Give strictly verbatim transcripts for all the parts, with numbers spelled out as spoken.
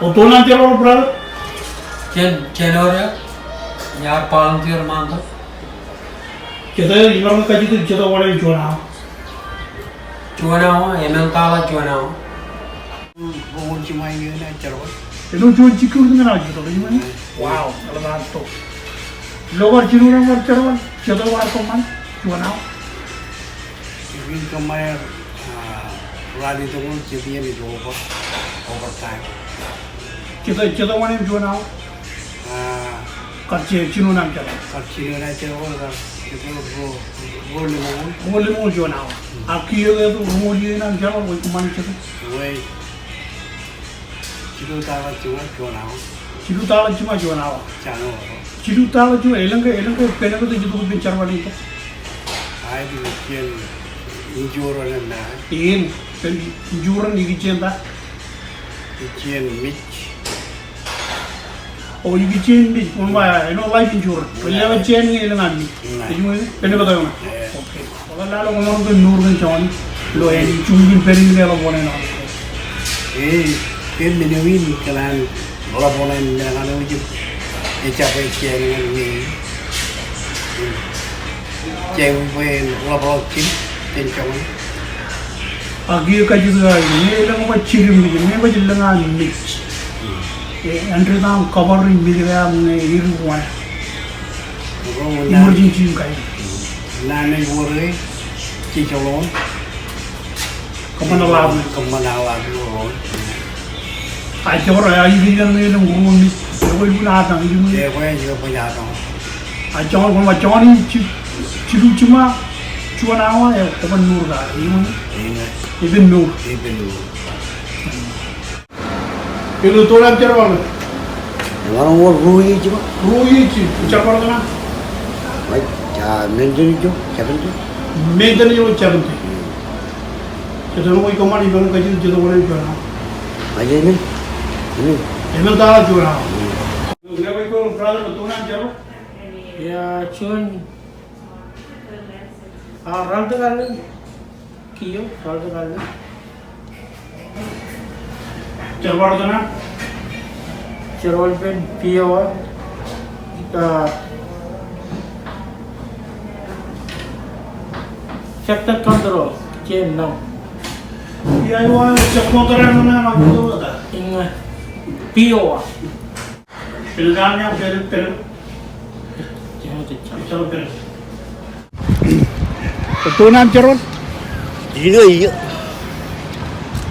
Otonan jerbal, brother? Jān January, iar volunteer ṃaantak. Jete, imaroñ kajjitōk jete oṇāān juon awa? Juon awa, emān taḷa juon awa. Roñoul jiṃa iien eo jerbal. Āinwōt juon security ñan awa jete, āinwōt? Wow, eḷap an tok. Ilo kar jinoin aṃ kar jerbal, jete kwaar kōṃṃane juon awa? Ippān kōṃṃane, ah, ralitōñoul, jet iien ej over, overtime. Jete, jete oṇāān juon awa? Ah. Kar je, jinoin aṃ jerbal. Kar jinoin aṃ jerbal, kar jete ruo, ruo limōñoul. Ruo limōñoul juon awa. Ak kiiō ke ruo limōñoul iien aṃ jerbal, kwōj kōṃṃane jete? Wōj. Jilu taḷa jiṃa juon awa. Jilu taḷa jiṃa juon awa. Jañin ḷọk. Jilu taḷa jiṃa, elōñ ke, elōñ ke benefit ej itok ippān jerbal in tok? Aet, ikijjien insurance ṇe. Im, pen insurance ikijjien ta? Ikijjien mej. O, ikijjien mej, wōn ba, āinwōt life insurance. Wōn ba jān ñe elōñ aṃ mej. Ej iṃōn benefit eo ṇe. Okay. Kwō lale kwō maroñ ke mour kōn joñan ilo āne, jukjuk in pād in ke ḷap oṇāān. E, ke men eo in kōṇaan ḷap oṇāān men kaṇe eo ej jab ej jān ñan me. Jān bwe en ḷapḷọk jidik jān joñan. Ak kiiō kajjitōk aō, ñe elōñ bar jidik mej, ñe baj lōñ aṃ mej, e, āindein aṃ cover e mej eo aṃ ñe edik wōṇāān. Emergency in kain. Naan ej wōr e, jej loan. Kōṃṃan ḷap. Kōṃṃan ḷap ilo loan. A jekdọọn, a ikijjien ñe elōñ ruo mej, ekwe ej lukkuun atañ, ej lukkuun. Ekwe ej lukkuun atañ. A joñan, kōṃṃan joñan in ji-, jilu jiṃa juon awa, e, kwōban mour kake, ej lukkuun. Epen mour. Epen mour. Ilo tok aṃ jerbal ṇe? Emaroñ wōr ruo iiō jiṃa. Ruo iiō jiṃa. Jerbal tok ṇe? Ej, ah, Mendon eo, seventy. Mendon eo, seventy. Jete ṇe kwōj kōṃṃane, imaroñ kajjitōk jete oṇāān juon awa? Ej emān. Emān. Emān taḷa juon awa. Ñe kwōj kōṃṃane, brother, tok aṃ jerbal? Iiō, juon. A, ralitōk alen. Kiiō, ralitōk alen. Jerbal tok ṇe? Jerbal ippān P O A. A, sector control, jān nōṃ. Iiō, iiō, sector control ṇe, ṇe, ṇe, ṇe. Iññā, P O A. Pād ilo an ña, pād, pād. Tok aṃ jerbal? Ilo iiō.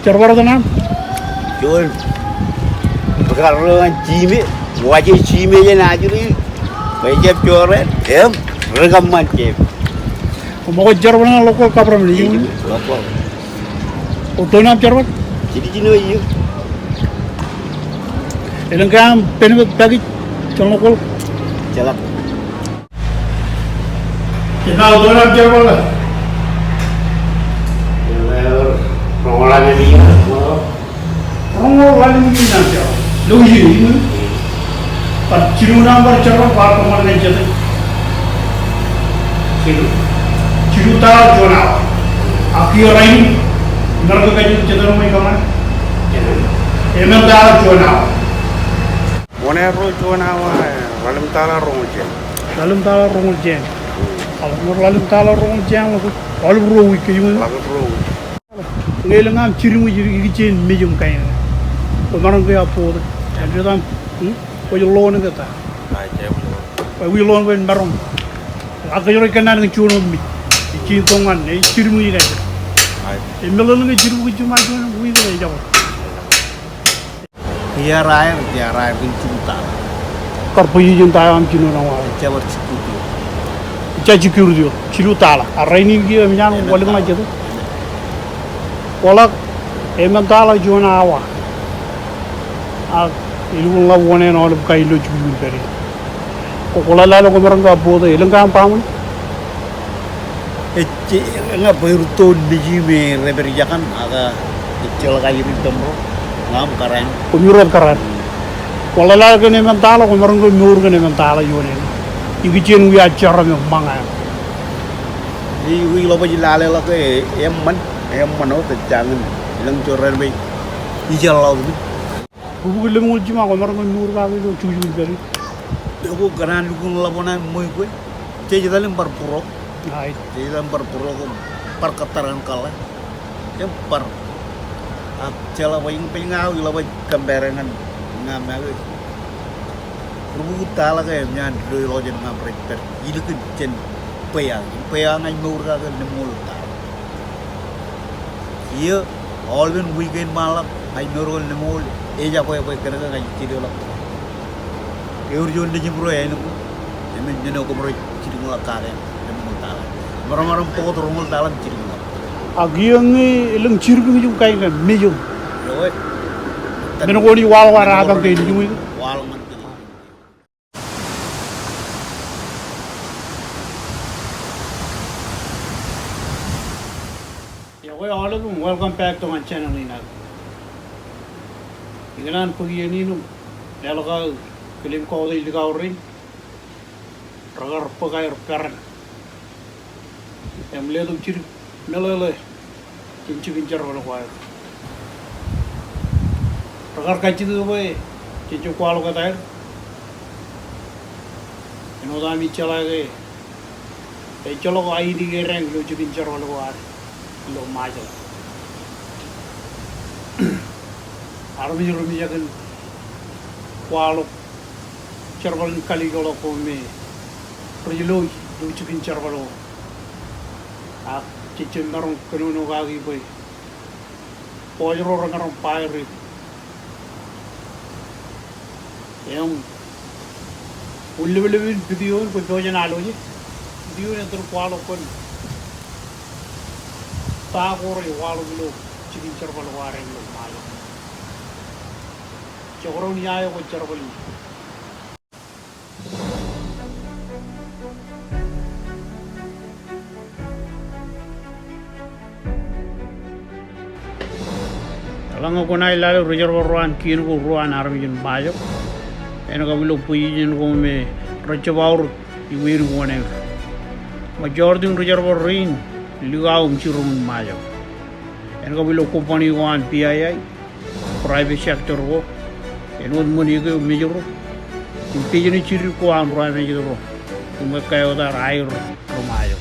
Jerbal tok aṃ? Juon. Kar ro an jime, waje jime jān ajri, bwe jab jorrāān, im, ri kōṃṃan jab. Koṃ jerbal ñan local government, ij, local. O, tok aṃ jerbal? Jilu jilu iiō. Elōñ ke aṃ benefit package jān local? Ejjeḷọk. Ej ba tok aṃ jerbal? Roñoul ḷalem iien. Roñoul ḷalem iien aṃ jerbal. Lo iien, iien. Bar jilu ṇe aṃ bar jerbal, kwaar kōṃṃan ñan jete? Jilu. Jilu taḷa juon awa. Ak kiiō rainin, imaroñ ke kajjitōk jete eo kwōj kōṃṃane? Jete. Emān taḷa juon awa. Oṇāān ro juon awa, e, ḷalem taḷa roñoul jān. Ḷalem taḷa roñoul jān. Ḷalem, ḷalem taḷa roñoul jān, ḷọk, ḷọk ruo wiik, ke iuṃwin? Ḷọk ruo wiik. Ñe elōñ aṃ jidik mej, ikijjien mej im kain. Kwōmaroñ ke afford e? Āindein aṃ, hmm? Kwōj loan ke ta? Ij, ij, ij. Bwe kwōj loan bwe en maroñ. Ak kōjro ej kōnnaan kōn juon wōt mej. Ej jidik tok ñan, ej jidik mej kain. Ij. Ej meḷeḷe ke jidik mej jiṃa juon wōt mej ejjab. Iar aer, iar aer kōn jilu taḷa. Kar position ta eo aṃ jinoin awa? Ejjab bar security eo. Ejjab security eo. Jilu taḷa. A rainin kiiō emān wōt ḷalem ñan jete? Kwōḷak, emān taḷa juon awa. Ak elukkuun ḷap oṇāān aolep kain ilo jukjuk in pād in. Kwō, kwō lale kwōmaroñ ke afford e, elōñ ke aṃ baaṃle? Ej, ña bwe rūtto in mej im rej pād ijekan, ak ejjeḷọk ajri ilo ro, ña im kōrā. Koṃiro kōrā. Kwō lale kōn emān taḷa, kwōmaroñ ke mour kōn emān taḷa ioon āne. Ikijjien wiajar eo im ṃōñā eo. Ij, ij ḷapḷọk ij lale ḷọk ke eṃṃan, eṃṃan wōt, ejjañin elōñ jorrāān bwe ijeḷọk wōt. Rubukwi lemñoul jiṃa kwōmaroñ in mour kake ilo jukjuk in pād in. Eokwe kōṇaan lukkuun ḷap wōṇāān ṃweiuk kwe. Jej etal im bar būrok. Aet. Jej etal im bar būrok im bar kōttar ñan kōḷḷā. Im bar. Ak jeḷā bwe in, bwe in ña aō ilo bwe compare ñan ña make. Rubukwi taḷa ke eṃōj an dilo ḷọkjeṇ ñan bar pād. Ilikin jān bwe aō. Bwe aō ña ij mour kake lemñoul taḷa. Kiiō, aolepen wiik kein ṃaanḷọk, ña ij mour kake lemñoul, ejabwe, bwe kōnke ña ij jideḷọk. Ewōr juon nejimro āinwōt, im men eo koṃro jilkinḷọk kake, lemñoul taḷa. Ṃōrṃōr im bōk roñoul taḷa im jilkinḷọk. Ak kiiō ñe elōñ jirbing ijin kain kaṇ, mejōñ. Eo e. Men ko ej waḷọk ad apañ kein ijin. Waḷọk ñan kein. Iọkwe aolep im welcome back to my channel in. Ikōṇaan bōk iien in im leḷọk aō kilen kautiej likao rein rekar bōk aer peran im letok jidik meḷeḷe jān jikin jerbal ko aer. Rekar kajjitōk bwe jej jab kwaḷọk etaer. Āinwōt ami jeḷā ke ejjeḷọk ainikied ilo jikin jerbal ko ad ilo Ṃajeḷ. Armej remejakin kwaḷọk jerbal in kalijekḷọk ko me rej lo ilo jikin jerbal ko. Ak jej jab maroñ kōnono kaki bwe bọọj ro remaroñ ba er. Im wōn leplepen video in kwōj pojak in aloje. Video in ej kwaḷọk kōn ta ko rej kwaḷọk ilo jikin jerbal ko ad ilo Ṃajeḷ. Jekdọọn ia eo kwōj jerbal in. Eḷaññe kwōnaaj lale ri-jerbal ro an kien ko ruo an armej in Ṃajeḷ, en kab ilo position ko me rej jab aorōk iwōj wōṇāer. Majority in ri-jerbal rein likao im jiroñ in Ṃajeḷ. En kab ilo company ko an P I I, private sector ko, āinwōt ṃōn eo ke mejro im business jidik ko an ro emān jet ro im ekkā eo ear aer ri-Ṃajeḷ.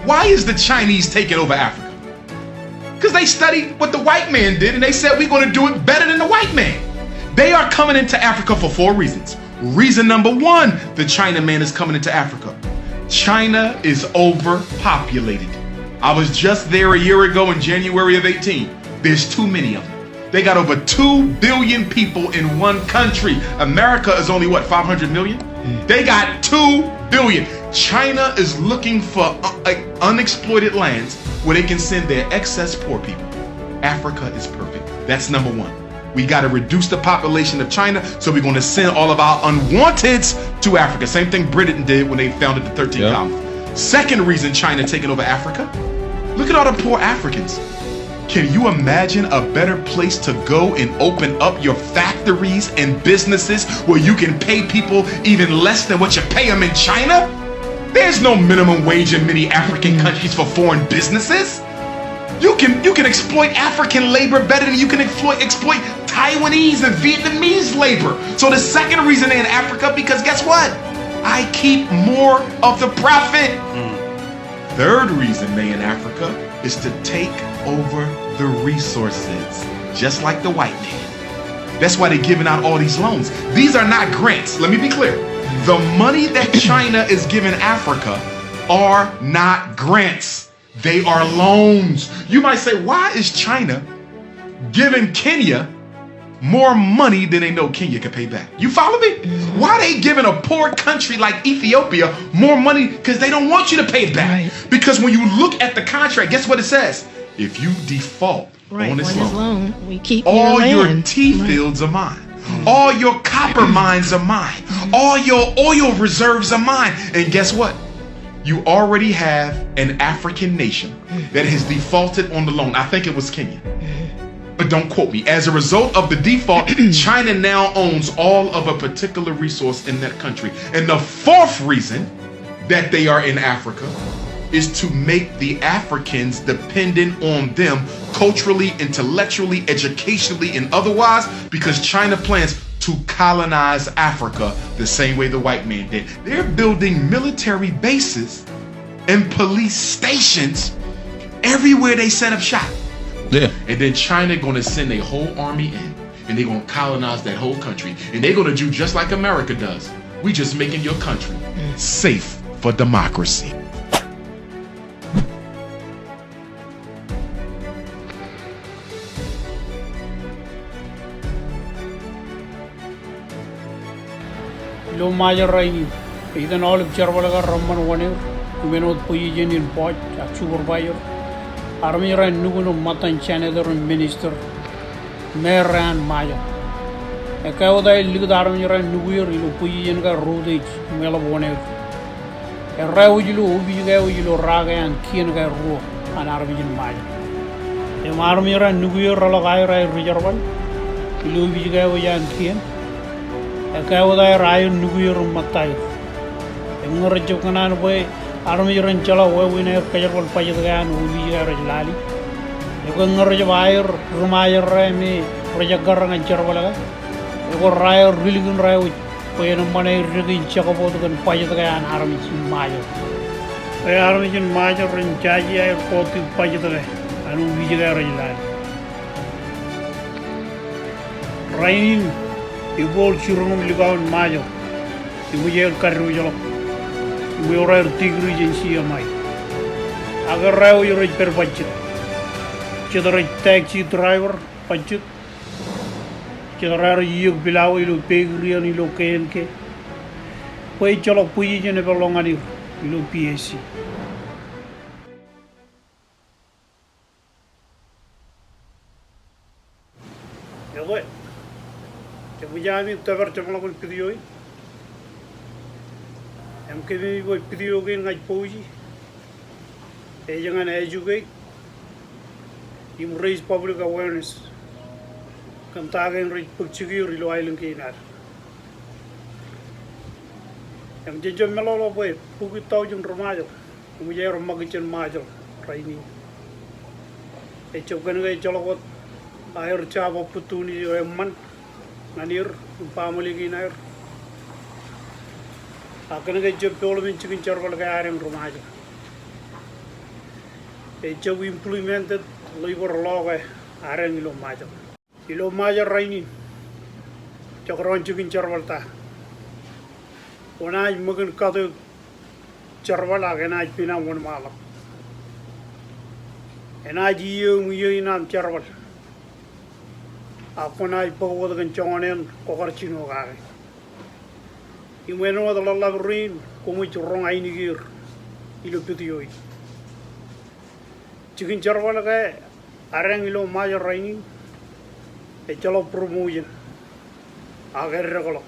Why is the Chinese taking over Africa? Because they studied what the white man did and they said, "We're gonna do it better than the white man." They are coming into Africa for four reasons. Reason number one, the China man is coming into Africa. China is overpopulated. I was just there a year ago in January of eighteen. There's too many of them. They got over two billion people in one country. America is only, what, five hundred million? They got two billion. China is looking for, uh, uh, unexploited lands where they can send their excess poor people. Africa is perfect. That's number one. We gotta reduce the population of China, so we're gonna send all of our unwanteds to Africa. Same thing Britain did when they founded the thirteenth colony. Second reason China taking over Africa, look at all the poor Africans. Can you imagine a better place to go and open up your factories and businesses where you can pay people even less than what you pay 'em in China? There's no minimum wage in many African countries for foreign businesses. You can, you can exploit African labor better than you can exploit, exploit Taiwanese and Vietnamese labor. So the second reason they in Africa, because guess what? I keep more of the profit. Third reason they in Africa is to take over the resources, just like the white man. That's why they're giving out all these loans. These are not grants. Let me be clear. The money that China is giving Africa are not grants. They are loans. You might say, "Why is China giving Kenya more money than they know Kenya can pay back?" You follow me? Why they giving a poor country like Ethiopia more money? 'Cause they don't want you to pay it back. Right. Because when you look at the contract, guess what it says? If you default on this loan, all your tea fields are mine. All your copper mines are mine. All your oil reserves are mine. And guess what? You already have an African nation that has defaulted on the loan. I think it was Kenya. A Don't quote me. As a result of the default, China now owns all of a particular resource in that country. And the fourth reason that they are in Africa is to make the Africans dependent on them culturally, intellectually, educationally, and otherwise, because China plans to colonize Africa the same way the white man did. They're building military bases and police stations everywhere they set up shop. Yeah. And then China gonna send a whole army in, and they're gonna colonize that whole country. And they're gonna do just like America does. We just making your country safe for democracy. Ilo Ṃajeḷ rainin, ej itōn aolep jerbal ko reṃṃan wōṇāer, im āinwōt position in boss ak supervisor, armej raar nukun im ṃōttan senator im minister, mayor an Ṃajeḷ. Ekkā wōt aer likūt armej raar nukuer ilo position ko rūtej im eḷap wōṇāer. Errā wōj ilo opiij ko wōj ilo rake an kien ko ruo an armej in Ṃajeḷ. Im armej raar nukuer reḷọk aer aer ri jerbal ilo opiij ko wōj an kien. Ekkā wōt aer aer nukuer im ṃōttaer. Im ñe rej jab kōṇaan bwe armej ren jeḷā wāween aer kōjerbal bajet ko an opiij ko rej lale. Ekwe ñe rej jab aer ri Ṃajeḷ raṇ me rej ekkar ñan jerbal ko, ekwe raar aer ri likin raar wōj bwe en eṃṃan aer deke in jekbot kōn bajet ko an armej in Ṃajeḷ. Bwe armej in Ṃajeḷ ren jaje aer kọọte bajet ko an opiij ko rej lale. Rainin, ebooḷ jiroñ im likao in Ṃajeḷ eṃōj aer kaddeujḷọk im eor aer degree jān C M I. Ak errā wōj rej pād bajjek. Jet rej taxi driver bajjek. Jet raar iiōk pilawā ilo bakery eṇ ilo K N K. Bwe ejjeḷọk position epād ḷọk ñan er ilo P S C. Ekwe, kōmij ami tōpar jeṃḷọkin video in. Im kōmij bwe video kein ña ij post e ej ñan educate im raise public awareness kōn ta kein rej bōk jikier ilo aelōñ kein ad. Im jen jab meḷọkḷọk bwe bukwi taujin ri Ṃajeḷ eṃōj aer ṃakūt jān Ṃajeḷ rainin. Ejjab kōnke ejjeḷọk wōt aer job opportunity eo eṃṃan ñan er im baaṃle kein aer. Ak kōnke ejjab development jikin jerbal ko adeañ ri Ṃajeḷ. Ejjab implemented labor law ko adeañ ilo Ṃajeḷ. Ilo Ṃajeḷ rainin, jekdọọn jikin jerbal ta. Kwōnaaj ṃōk in kate jerbal ak enaaj piṇaṃ wōnṃaanḷọk. Enaaj iiō im iiō in aṃ jerbal. Ak kwōnaaj bōk wōt kōn joñan eṇ kwō kar jino kake. Im āinwōt ḷōḷḷap rein, koṃij roñ ainikieir ilo video in. Jikin jerbal ko adeañ ilo Ṃajeḷ rainin, ejjeḷọk promotion. Ak eddekḷọk.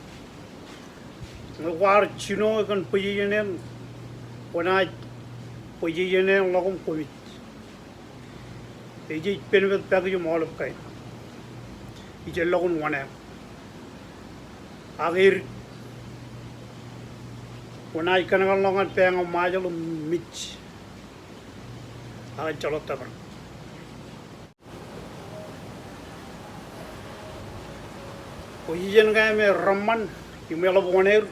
Ñe kwaar jino kōn position eṇ, kwōnaaj position eṇ ḷọk im koṃij. Ej ej benefit package im aolep kain. Ij ḷọk in wōṇāān. Ak edik. Kwōnaaj kōnke ḷọk ñan bank of Ṃajeḷ im mej. Ak ejjeḷọk tōprak. Position ko me reṃṃan im eḷap wōṇāer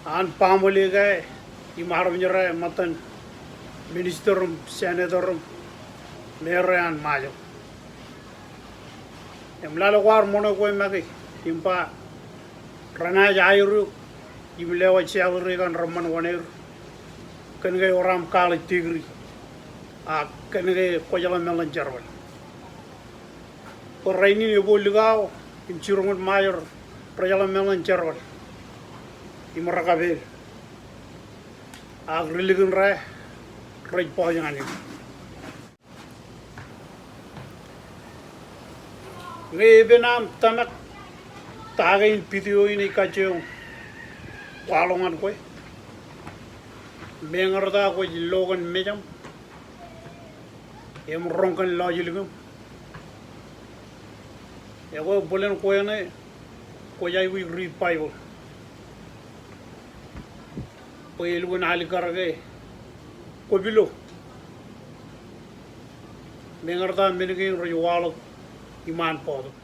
an baaṃle ko im armej ro ṃōttan minister im senator im mayor an Ṃajeḷ. Im lale kwaar ṃoṇe kwe make im ba renaaj hire eok im lewōj salary ko an reṃṃan wōṇāer kōnke ewōr aṃ college degree ak kōnke kwō jeḷā meḷeḷein jerbal. Bwe rainin ebooḷ likao im jiroñ in Ṃajeḷ rej jeḷā meḷeḷein jerbal im rekapeel. Ak ri-likin ro rej bọọj ñan er. Ñe epen aṃ tōmak ta kein video in ej kajjioñ kwaḷọk ñan kwe, meñe rej ta kwōj lo kōn mejaṃ im roñ kōn lọjilñiṃ Ekwe bōlen kwe eṇ, kwōj aikuj riit Baibōḷ bwe elukkuun alikkar ke kwō pilo meñe ta men kein rej waḷọk iṃaan bọọtok.